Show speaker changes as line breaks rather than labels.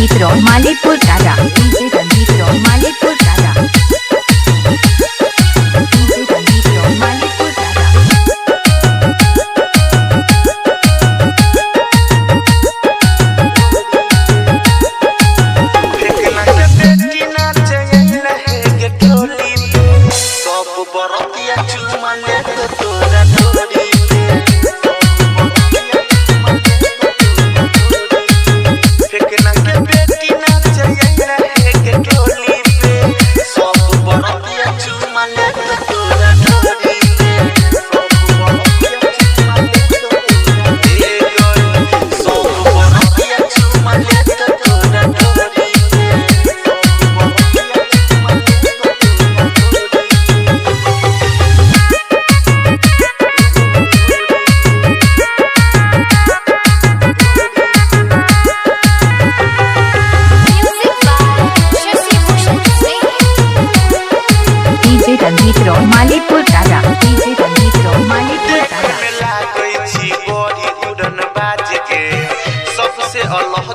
Ranjit Roy Malipur Tara, DJ Ranjit Roy Malipur Tara, DJ Ranjit Roy Malipur Tara.
फेकना के बेटी नाचे रहे के टोली पे, सब बरतिया चुमा ले तो तोरा डोरी पे। फेकना के बेटी नाचे रहे के टोली पे, सब बरतिया चुमा ले तो तोरा डोरी पे। सब बरतिया चुमा ले तो तोरा डोरी पे। सब बरतिया चुमा ले तो तोरा डोरी पे। सब बरतिया चुमा ले तो तोरा डोरी पे।
Music by Shashi Bhushan Singh.
DJ Ranjit Roy Malipur Tara, DJ Ranjit Roy Malipur Tara.
में लागै छी बड़ी उड़न बाज के, सबसे अलग